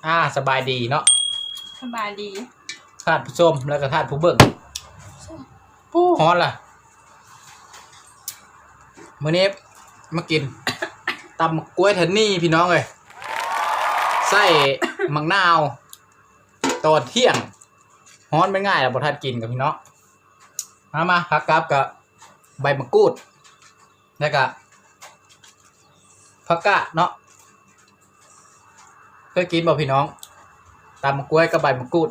ອ່າ ສະບາຍດີເນາະ ສະບາຍດີທ່ານຜູ້ຊົມ ແລ້ວກໍທ່ານຜູ້ເບິ່ງ. ໂອ້ ຮ້ອນລະ. ມື້ນີ້ມາກິນຕຳໝາກກ້ວຍທານີພີ່ນ້ອງເອີຍ ໃສ່ໝາກນາວ ຕອນທ່ຽງ ຮ້ອນແມ່ນງ່າຍລະ ບໍ່ທັນກິນກັບພີ່ນ້ອງ. ມາ ມາ ຜັກກັບກະໃບໝາກກູດ ແລ້ວກະຜັກກາດເນາະ. ເຄີຍກິນບໍ່ພີ່ນ້ອງ? ຕຳໝາກກ້ວຍກັບໃບໝາກກູດ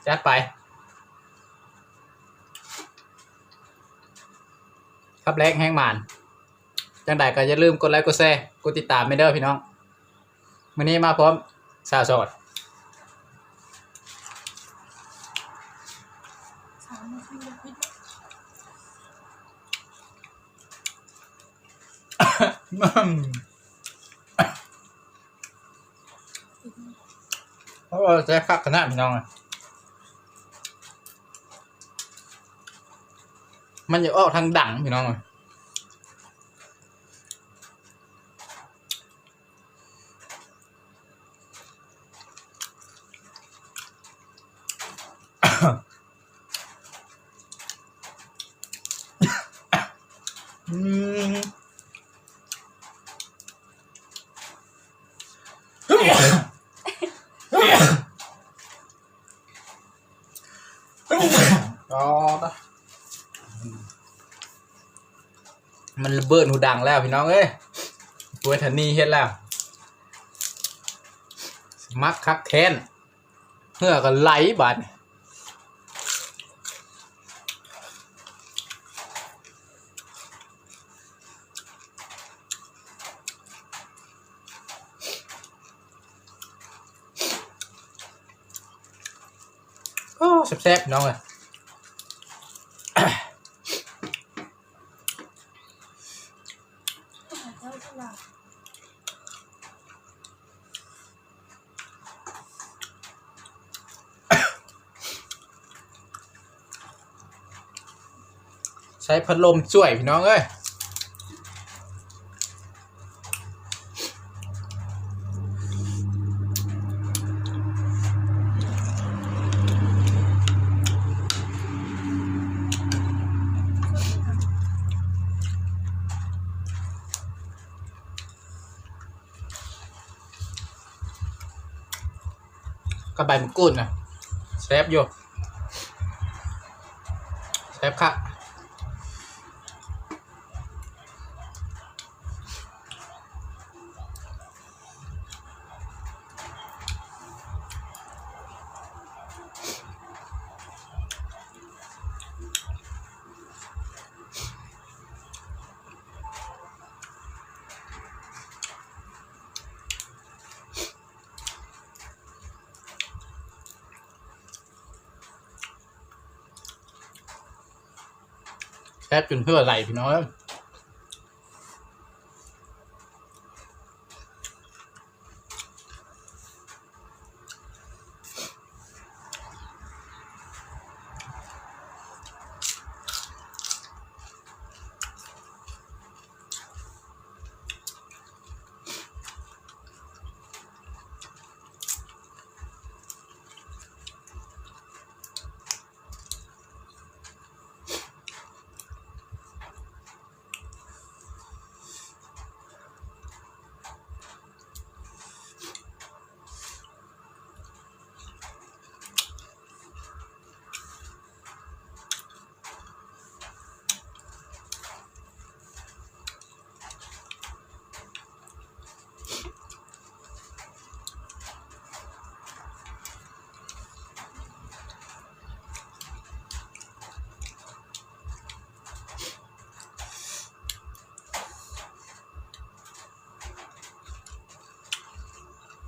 ຈັດໄປ. ຄັບແລງແຮງໝານ. ຈັ່ງໃດກໍຢ່າລືມກົດໄລ ກົດແຊ ກົດຕິດຕາມແມ່ເດີພີ່ນ້ອງ. ມື້ນີ້ມາພ້ອມສາວໂສດ. ໂອ້ ແຊບຄັກຂະໜາດພີ່ນ້ອງ. ມັນຈະອອກທາງດັງພີ່ນ້ອງ. ອືມ ອໍ ມັນລະເບີດຫູດັງແລ້ວພີ່ນ້ອງເອີຍ. ໂອ້ຍ ທານີເຮັດແລ້ວ ມັກຄັກແຄ້ນ ເຫື່ອກໍໄຫຼບາດນີ້. ໂອ້ ແຊບໆ ພີ່ນ້ອງເອີຍ. ໃຊ້ພັດລົມຊ່ວຍພີ່ນ້ອງເອີຍ. ກັບໃບໝາກກູດນະ ແຊບຢູ່ ແຊບຄັກ. ແຊບຈົນເຫື່ອໄຫຼພີ່ນ້ອງເອີຍ.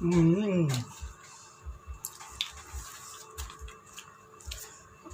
ອືມ.